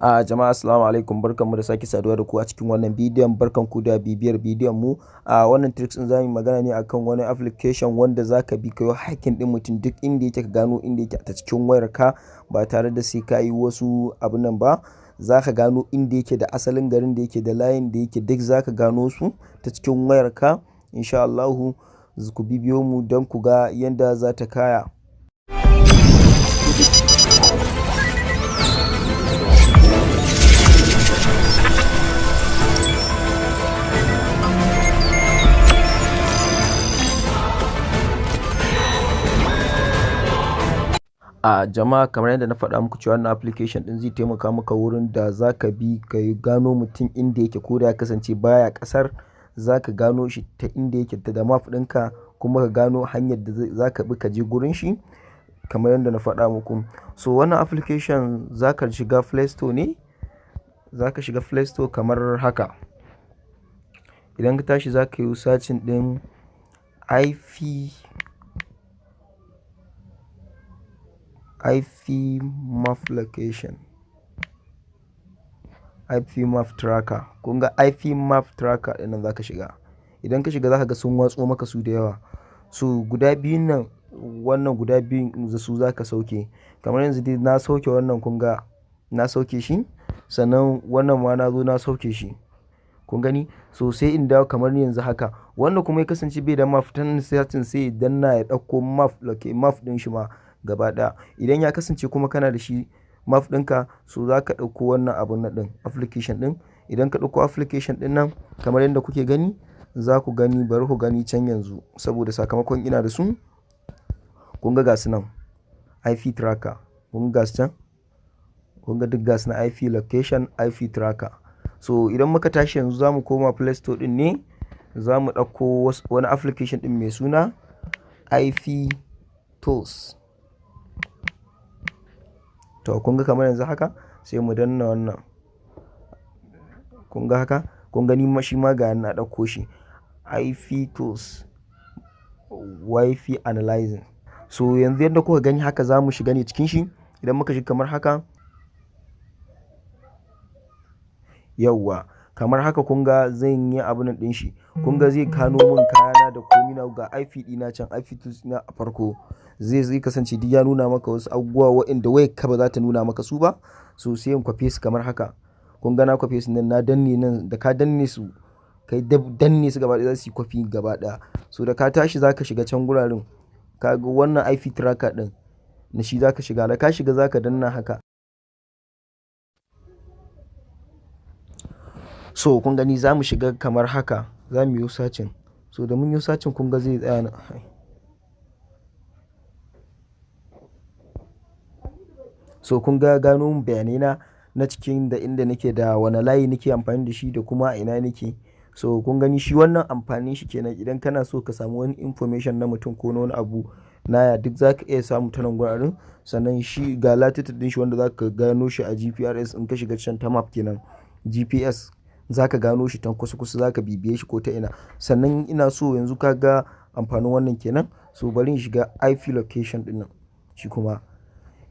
A jama'a, assalamu alaikum, barkanmu da sake saduwa da ku a cikin wannan bidiyon. Barkanku da bibiyar bidiyon mu. A wannan tricks din zamu yi magana ne akan wani application wanda zaka bi ka yi hacking din mutum duk inda yake, ka gano inda yake ta cikin wayar ka ba tare da sai ka yi wasu abun nan ba. Zaka gano inda yake, da asalin garin da yake, da layin da yake, duk zaka gano su ta cikin wayar ka, insha Allahu. Ku bibiyo mu don ku ga yanda za ta kaya. A jama'a, kamar yadda na faɗa muku cewa wannan application ɗin zai taimaka maka wurin da za ka bi ka gano mutum inda yake, ko da ya kasance baya ƙasar, za ka gano shi ta inda yake da map ɗinka, kuma ka gano hanyar da za ka bi ka je gurin shi, kamar yadda na faɗa muku. So wannan application, za ka shiga Play Store ne, za ka shiga Play Store kamar haka. Idan ka tashi, za ka yi searching ɗin IP map location, IP map tracker. Kun ga IP map tracker ɗin nan, za ka shiga. Idan ka shiga, za ka ga sun watso maka su da yawa. So guda biyun nan, wannan guda biyun su za ka sauke. Kamar yanzu dai na sauke wannan, kun ga na sauke shi. Sannan wannan ma na zo na sauke shi, kun gani. So sai in dawo kamar yanzu haka. Wanda kuma ya kasance bai da map, ta nan setting sai ya danna ya ɗauko map ɗin shi ma gaba ɗaya. Idan ya kasance kuma kana da shi map ɗinka, so za ka ɗauko wannan abun nan ɗin, application ɗin. Idan ka ɗauko application ɗin nan kamar yadda kuke gani, za ku gani, bari ku gani can yanzu, saboda sakamakon ina da su. Kun ga gasu nan, IP tracker, kun ga gasu can, kun ga duk gasu na IP location, IP tracker. So idan muka tashi yanzu, za mu koma Play Store ɗin ne, za mu ɗauko wani application ɗin mai suna IP Tools. To kun ga kamar yanzu haka, sai mu danna wannan. Kun ga haka, kun gani ma, shi ma ga na ɗauko shi, IP Tools Wi-Fi Analyzing. So yanzu yadda kuka gani haka, za mu shiga ne cikin shi. Idan muka shiga kamar haka, yauwa, kamar haka, kun ga zan yi abun nan ɗin shi. Kun ga zai gano min kayana da komi na, ga IP ɗina can, IP Tools ɗina a farko. Zai kasance duk ya nuna maka wasu abubuwa waɗanda wayar ka ba za ta nuna maka su ba. So sai in kwafe su kamar haka. Kun ga na kwafe su nan, na danne nan. Da ka danne su, kai danne su gaba ɗaya, za su yi kwafi gaba ɗaya. So da ka tashi, za ka shiga can guraren, ka ga wannan IP tracker ɗin, na shi za ka shiga. Da ka shiga, za ka danna haka. So kun gani, za mu shiga kamar haka, za mu yi searching. So da mun yi searching, kun ga zai tsaya nan. So kun ga gano mun bayanai na na cikin da inda nake, da wane layi nake amfani da shi, da kuma a ina nake. So kun gani, shi wannan amfanin shi kenan. Idan kana so ka samu wani information na mutum ko na wani abu naya, duk za ka iya samu ta nan guraren. Sannan shi ga latitude ɗin shi, wanda za ka gano shi a GPRS in ka shiga can ta map kenan, GPS, za ka gano shi tan kusa kusa, za ka bibiye shi ko ta ina. Sannan ina so yanzu, ka ga amfanin wannan kenan. So bari in shiga IP location ɗin nan shi kuma.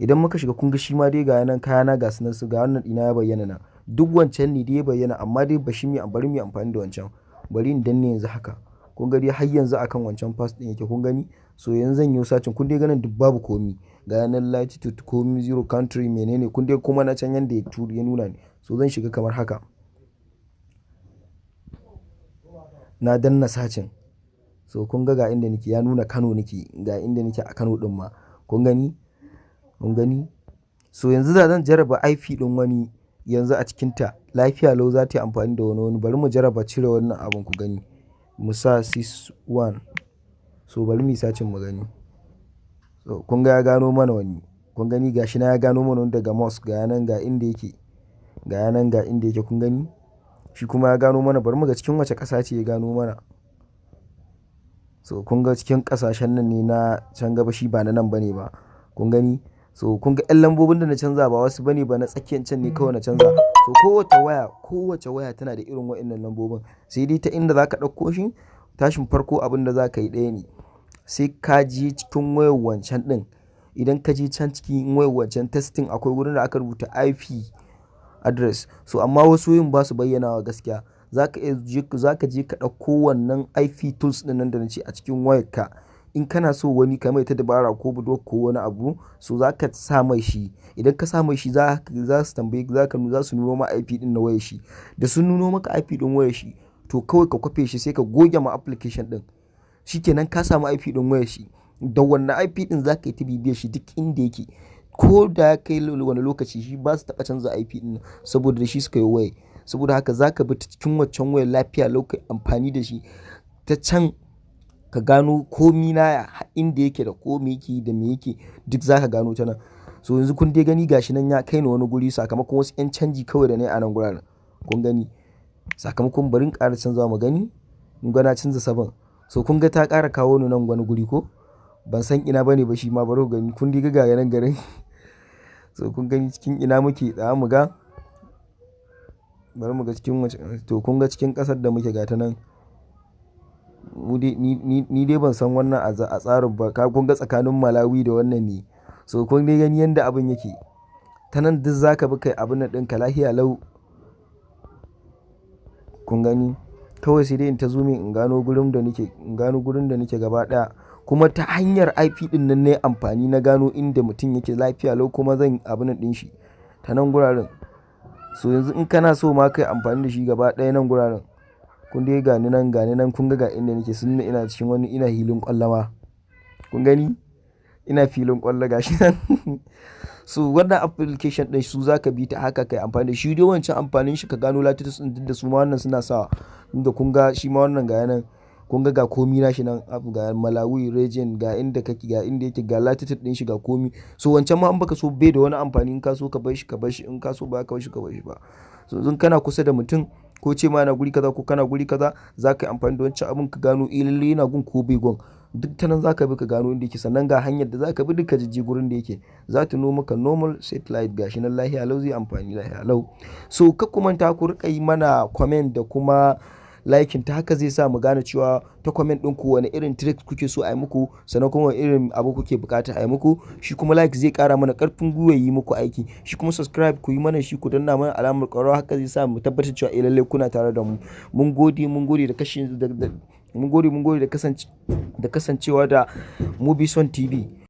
Idan muka shiga, kun ga shi ma dai ga nan kayana, ga su nan, su ga wannan ɗina ya bayyana nan. Duk wancan ne dai ya bayyana, amma dai ba shi mu bari mu yi amfani da wancan. Bari in danne yanzu haka. Kun ga dai har yanzu akan wancan path ɗin yake, kun gani. So yanzu zan yi searching. Kun dai ganin duk babu komi. Ga nan latitude komi zero, country menene, kun dai kuma na can yanda ya turo ya nuna ne. So zan shiga kamar haka. Na danna searching. So kun ga inda nake, ya nuna Kano nake, ga inda nake a Kano ɗin ma. Kun gani? Kun gani? So yanzu da zan jarraba IP ɗin wani yanzu a cikinta, lafiya lau za ta yi amfani da wani wani. Bari mu jarraba cire wannan abun ku gani. Mu sa 61. So bari muyi searching mu gani. So kun ga ya gano mana wani. Kun gani, ga shi nan ya gano mana wani daga mosque, ga nan ga inda yake. Ga nan ga inda yake, kun gani? Shi kuma ya gano mana. Bari mu ga cikin wace ƙasa ce ya gano mana. So kun ga cikin ƙasashen nan ne na can gabashi, ba na nan ba ne ba. Kun gani? So kun ga ƴan lambobin da na canza ba wasu bane ba, na tsakiyan can ne kawai na canza. So kowace waya tana da irin waɗannan lambobin. Sai dai ta inda za ka ɗauko shi, tashin farko abin da za ka yi ɗaya ne. Sai ka je cikin wayar wancan ɗin. Idan ka je can cikin wayar wancan testing, akwai wurin da aka rubuta IP. address. So amma wasu wayoyin ba su bayyanawa gaskiya. Za ka iya je, za ka je ka ɗauko wannan IP tools ɗin nan da na ce a cikin wayarka. In kana so wani ka mai ta dabara ko budurwa ko wani abu, so za ka sa mai shi. Idan ka sa mai shi, za su tambaye, za su nuno ma IP ɗin na wayar shi. Da sun nuno maka IP ɗin wayar shi, to kawai ka kwafe shi, sai ka goge ma application ɗin. Shikenan, ka samu IP ɗin wayar shi. Da wannan IP ɗin za ka yi ta bibiyar shi duk inda yake. Ko da ya kai wani lokaci, shi ba su taɓa canza IP ɗin saboda da shi suka yi wayar. Saboda haka za ka bi ta cikin waccan wayar lafiya lau, kai amfani da shi ta can, ka gano komi na inda yake da ko me yake da me yake, duk za ka gano ta nan. So yanzu kun dai gani, gashi nan ya kai ni wani guri sakamakon wasu 'yan canji kawai da na yi a nan guraren. Kun gani, sakamakon bari in ƙara canzawa mu gani. Kun ga na canza 7. So kun ga ta ƙara kawo ni nan wani guri, ko ban san ina bane ba shi ma, bari ku gani. Kun dai ga nan garin. So kun gani cikin ina muke, tsaya mu ga. Bari mu ga cikin wace. To kun ga cikin ƙasar da muke, ga ta nan. Mu dai ni dai ban san wannan a tsarin ba. Kun ga tsakanin Malawi da wannan ne. So kun dai gani yanda abin yake. Ta nan duk za ka bi kai abun nan ɗinka lafiya lau. Kun gani? Kawai sai dai in ta zooming in gano gurin da nake, in gano gurin da nake gaba ɗaya. Kuma ta hanyar IP ɗin nan nayi amfani na gano inda mutum yake lafiya lau, kuma zan abun nan ɗin shi ta nan guraren. So yanzu in kana so ma ka yi amfani da shi gaba ɗaya nan guraren. Kun dai gani nan, gani nan, kun ga ga inda nake, sun nuna ina cikin wani, ina filin ƙwallo ma. Kun gani? Ina filin ƙwallo gashi nan. So wannan application ɗin su za ka bi ta haka ka yi amfani da shi. Dai wancan amfanin shi ka gano latitudes ɗin, duk da su ma wannan suna sawa. Inda kun ga shi ma wannan ga nan. Kun ga komi nashi nan, abu ga Malawi region, ga inda kake, ga inda yake, ga latitude ɗin shi, ga komi. So wancan ma in baka so, bai da wani amfani. In ka so ka bar shi, ka bar shi. In ka so ba ka bar shi, ka bar shi ba. So yanzu kana kusa da mutum, ko ce ma yana guri kaza ko kana guri kaza, za ka yi amfani da wancan abun ka gano eh lalle yana gun ko bai gun. Duk ta nan za ka bi ka gano inda yake. Sannan ga hanyar da za ka bi duk ka jejje gurin da yake. Za ta nuno maka normal satellite, gashi nan lafiya lau, zai amfani lafiya lau. So kar ku manta ku riƙa yi mana comment da kuma liking. Ta haka zai sa mu gane cewa ta comment ɗinku wane irin trick kuke so a yi muku, sannan kuma wane irin abu kuke buƙata a yi muku. Shi kuma like zai ƙara mana ƙarfin gwiwa yi muku aiki. Shi kuma subscribe, ku yi mana shi, ku danna mana alamar ƙararrawa, haka zai sa mu tabbatar cewa eh lallai kuna tare da mu. Mun gode, mun gode da kashe da mun gode, mun gode da kasancewa da Mobison TV.